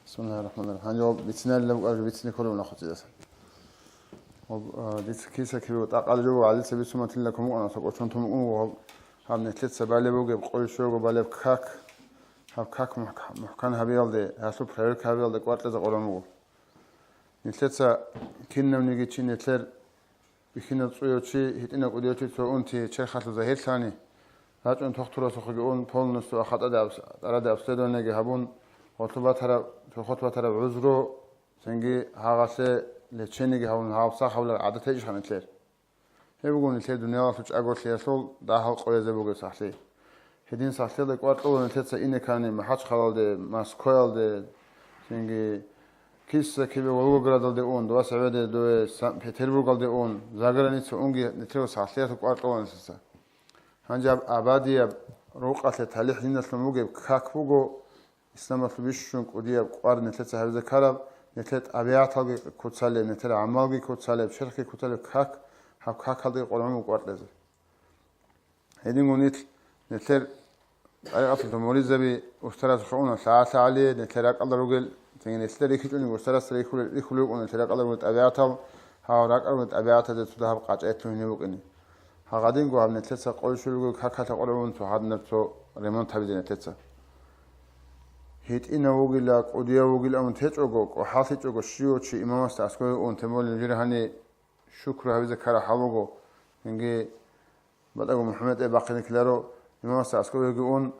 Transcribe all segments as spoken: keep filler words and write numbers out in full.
Бисмиллагьир рахӀманир рахӀим. Гьанже гьаб бицинарилан букӀараб жо бицине кколеб нахъе цӀидасан. Гьаб, а, дица киса кибе тӀакъалда жо гьалица бицун батилла кумукъана, цо кӀочон тумукъун вуго гьаб, гьаб нилъеца балеб бугеб, къойщого балеб как, гьаб как мухь-, мухӀкан гьабиялде, гьалъул проверка гьабиялде кӀвар кьезе къоран буго. Нилъеца кинавниги чи нилъер бихьинаб цӀуяв чи, гьитӀинаб кӀудияв чи цо унти черхалъув загьирлъани, рачӀун тухтурасухъеги ун, полностью ахатӀаде абс-, тӀараде обследованиеги гьабун, гъолъуб батараб, цохот батараб гӀузру, цинги гьагъалъе лечениеги гьабун, гьаб сах гьабулеб гӀадат гьечӀищха нилъер? Гьеб буго нилъер дуниялалъул чӀаголъиялъул дагьал къоязе бугеб сахлъи. Гьедин сахлъиялда кӀвар кьола нилъеца ине ккани МахӀачхъалалде, Москваялде, цинги киса кибе Волгоградалде ун, дова севеде дове Санкт-Петербургалде ун, заграница унги нилъер сахлъиялъул кӀвар кьола нилъеца. Гьанже гьаб абадияб рукъалъе талихӀ диналъун бугеб как буго, исламалъул бищун кӀудияб кӀвар нилъеца гьабизе ккараб, нилъер тӀабигӀаталги куцалеб, нилъер гӀамалги куцалеб, черхги куцалеб как, гьаб какалдаги къоргьун буго кӀвар кьезе. Гьединго нилъ, нилъер тӀарикъаталда муридзаби устарас хъуна лъагӀа-лъагӀалие, нилъер ракӀалда ругел, цинги нилъеда рихьичӀони устарасда рихьулел, рихьулел рукӀун нилъер ракӀалда ругел тӀабигӀатал, гьав ракӀалда ругел тӀабигӀатазе цо дагьаб къачӀаялъул гьениб букӀине. Гьагъадинго гьаб нилъеца къойщулго какалъа къоргьун цо гьадинаб цо ремонт гьабизе нилъеца. ГьитӀинав вугила, кӀудияв вугила абун течӀого, кӀухӀаллъичӀого, щивав чи имамасда аскӀове ун, тем более жир гьани шукру гьабизе ккараб хӀал буго. Цинги батӀаго МухӀаммад тӀе бахъине ккеларо, имамасда аскӀовеги ун,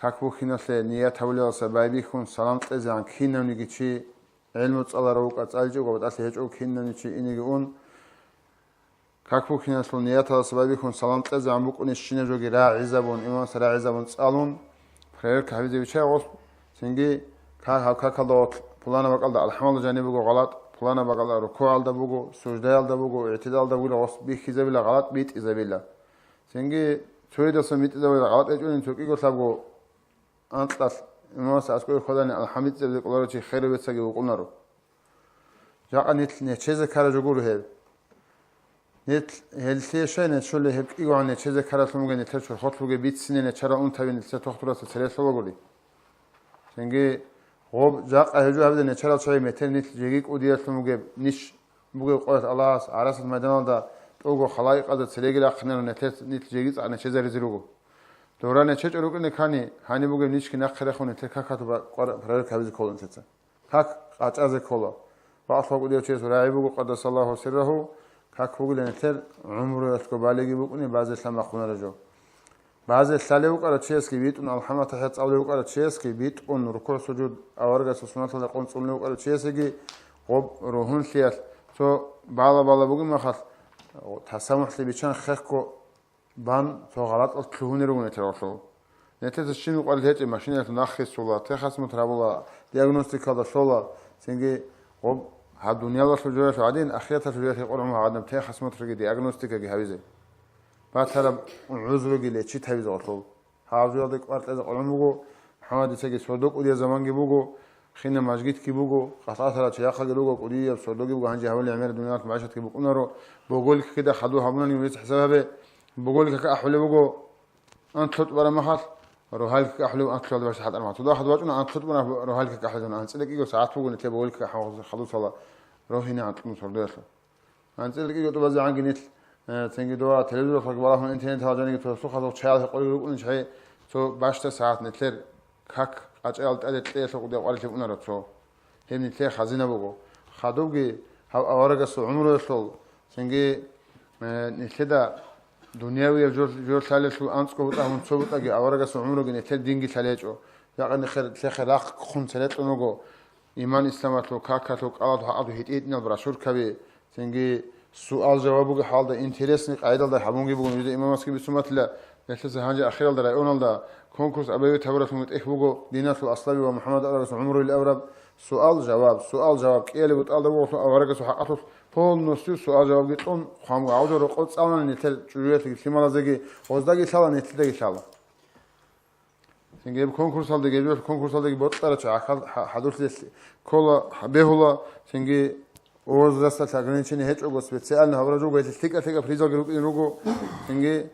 как бухьиналъе ният гьабулелалдаса байбихьун салам кьезегӀан кинавниги чи, гӀелму цӀаларав вукӀа цӀаличӀого, батӀалъи гьечӀого кинавниги чи инеги ун, как бухьиналъул нияталдаса байбихьун салам кьезегӀан букӀунищинаб жоги рагӀизабун, имамасда рагӀизабун цӀалун, проверка гьабизе виччай гъос. Цинги ка-, гьаб какалда гъорлъ пуланаб бакӀалда алхӀамалда жаниб буго гъалатӀ, пуланаб бакӀалда рукугӀалда буго, суждаялда буго, игӀтидалда буго, гъос бихьизабила гъалатӀ, битӀизабила. Цинги цоясда битӀизабила гъалатӀ гьечӀунин, цо кӀиго лъабго анкьалъ имамасда аскӀове хьвадани алхӀам битӀизабизе кӀоларев чи херав бецаги вукӀунаро. Жакъа нилъ нечезе ккараб жо гуро гьеб. Нилъ гьелъие щай нечолей, гьеб кӀигогӀан нечезе ккараблъун бугеб, нилъер чорхолъ бугеб бицине нечарал унтаби нилъер тухтурасда цере лъолагури. Цинги гъоб жакъа гьеб жо гьабизе нечарал чагӀи метер нилъ жеги кӀудиялъун бугеб, ниж бугеб къоялъ Аллагьас гӀарасат майданалда тӀолго халаикъазда цереги рахъинарун нилъер, нилъ жеги цӀакъ нечезаризе руго. Дора нечечӀо рукӀине ккани, гьаниб бугеб ничги нахъе рехун нилъер какалъул ба-, къвар-, проверка гьабизе ккола нилъеца. Как къачӀазе ккола. Бакълъун кӀудияв чиясул рагӀи буго, къаддасаллагьу сиррагьу, как бугила нилъер гӀумруялъго балиги букӀуни базе лъан бахъунареб жо. Базе лъалев вукӀарав чиясги битӀун, алхӀамат-тахӀият цӀалулев вукӀарав чиясги битӀун, рукугӀ-сужуд, аварагасул суннаталда къун цӀунулев вукӀарав чиясеги гъоб ругьунлъиялъ цо бала-бала бугеб мехалъ, тасамухӀлъи биччан хехго бан, цо гъалатӀалъ лъугьунел руго нилъер гъорлъ. Нилъеца щиб къварил гьечӀеб машинаялъул нахъисула, техосмотр гьабула, диагностикалда лъола, цинги гъоб гьаб дуниялалъул жоялъул гӀадин, ахираталъул жоялъе къоргьун гьадинаб техосмотрги диагностикаги гьабизе. Батараб гӀузруги лечить гьабизе гъорлъ. Гьаб жоялде кӀвар кьезе къоргьун буго, МухӀаммад, дицаги сордо кӀудияб заманги буго, хинаб мажгитги буго, къалъатарал чияхъаги руго, кӀудияб сордоги буго, гьанже гьабулеб гӀемераб дуниялалъ магӀишатги букӀунаро, боголикакида хадур гьабунани гьуница хӀисаб гьабе, боголикака ахӀулеб буго, анлъутӀ бараб махалъ, рогьаликака ахӀулеб анлъуялда башда хӀатӀар махалъ. Цо дагьаб бачӀуна анлъутӀ бараб рогьаликака ахӀулеб, анцӀила кӀиго сагӀат буго нилъер боголикака хадусала рогьине анкьун сордоялъул. АнцӀила кӀиго тӀубазегӀанги нилъ, э, цинги дова телевизоралъулги балагьун интернеталда жаниги цо сухалъул чаял гьекъолги рукӀунищ гьей, цо башда сагӀат нилъер как къачӀаял тӀаде кьеялъул кӀудияб къварилъи букӀунаро цо. Гьеб нилъер хазина буго. Хадубги гьав аварагасул гӀумруялъул, цинги, э, нилъеда дуниявияб жо-, жо лъалелъул анцӀго бутӀа гьабун цо бутӀаги аварагасул гӀумруги нилъер динги лъалечӀо. Жакъа нилъер, нилъехъе рахъ хъун цере кьун руго. Иман-исламалъул, какалъул, кӀалалъул, хӀакъалъул гьитӀи-гьитӀинал брошюркаби, цинги суал-жаваб бугеб хӀалда, интересный къагӀидалда гьабунги буго. Нужеда имамасги бицун батила, нилъеца гьанже ахиралда районалда конкурс объявить гьабуралъунги тӀехь буго, диналъул аслаби ва МухӀаммад аварагасул гӀумруялъ абураб суал-жаваб, суал-жаваб, кӀиялеб бутӀалда буго аварагасул хӀакъалъулъ полностью суал-жавабги кьун хъван буго. Гьав жо рокъов цӀалуна нилъер чӀужуялъеги лъималазеги, гъоздаги лъала, нилъедаги лъала. Цинги гьеб конкурсалдаги, гьеб конкурсалдаги бокьарав чи гӀахьал-, хӀа-, хӀадурлъи ккола, бегьула, цинги возрасталъ ограничение гьечӀого, специально гьабураб жо буго, гьелъие лъикӀа-лъикӀа призалги рукӀине руго, цинги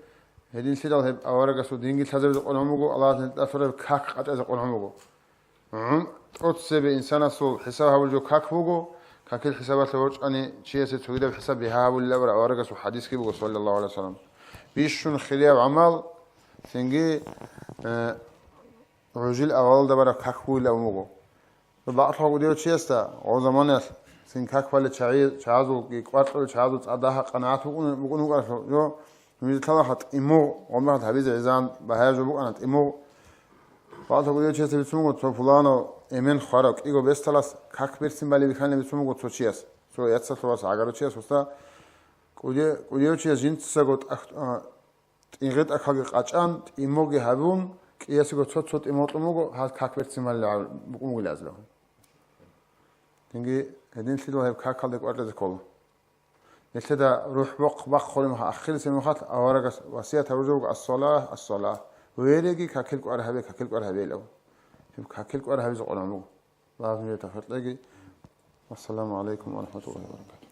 гьединлъидал гьеб аварагасул динги лъазабизе къоргьун буго, Аллагьас нилъеда лъураб как къачӀазе къоргьун буго. ГӀум-, ТӀоцебе инсанасул хӀисаб гьабулев как буго, какил хӀисабалъе ворчӀани чиясе цогидаб хӀисаб бигьа гьабулилан абураб аварагасул хӀадисги буго, саллаллагьу гӀалайгьи вассалам. Бищун хирияб гӀамал, цинги, э, гӀужил авалалда бараб как бугилан абун буго. Бакълъун кӀудияв чиясда гъо заманаялъ цин как балел чагӀи-, чагӀазулги кӀвар кьолел чагӀазул цӀар дагьа къанагӀат букӀун, букӀун букӀаралъул, жо, нугӀмазда лъалаха тӀимугъ, гъомахъ гьабизе гӀезегӀан багьаяб жо букӀана тӀимугъ. Бакълъун кӀудияв чиясда бицун буго, цо пуланав эмен хварав кӀиго бесдалас как берцин балеб бихьанилан бицун буго цо чияс, цо яцалъувас гӀагарав чияс, уста кӀудияв, кӀудияв чияс жинцаго тӀах-, а, тӀигъи тӀахьалги къачӀан, тӀимугъги гьабун, кӀиясего цо-цо тӀимугъ кьун буго, гьаз как берцин балел букӀун бугилан абун. Цинги гьединлъидал гьеб какалде кӀвар кьезе ккола. Нилъеда рухӀ бахъ-, бахъулеб мехалъ, ахирисеб мехалъ аварагас васият гьабулеб буго: «Ас-салагь, ас-салагь». Вереги какил кӀвар гьабе, какил кӀвар гьабе илан. Гьеб какил кӀвар гьабизе къваригӀун буго. Аллагьас нужее тавфикъ кьеги. Вассаламу гӀалайкум ва рахӀматуллагьи ва баракатугьу.